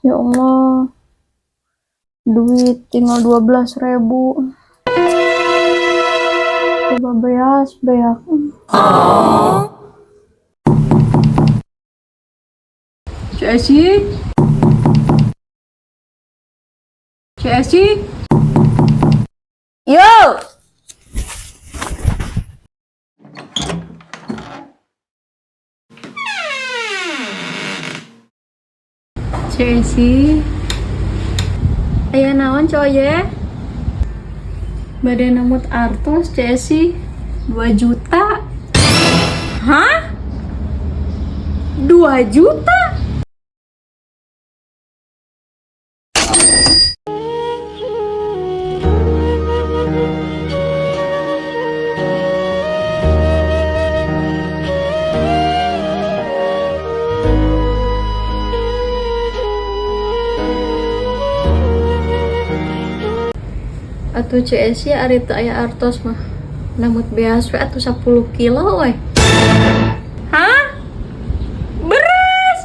Ya Allah, duit tinggal 12 ribu. Coba beas, beak. Ceu Esi? Ceu Esi? Yo! Ceu Esi? Aya naon, Ceu Oye? Bade nambut artos, Ceu Esi, 2 juta. Hah? 2 juta? Atuh, Ceu Esi, ari teu aya artos mah. Nambut beas we atuh 10 kilo we. Hah? Beras?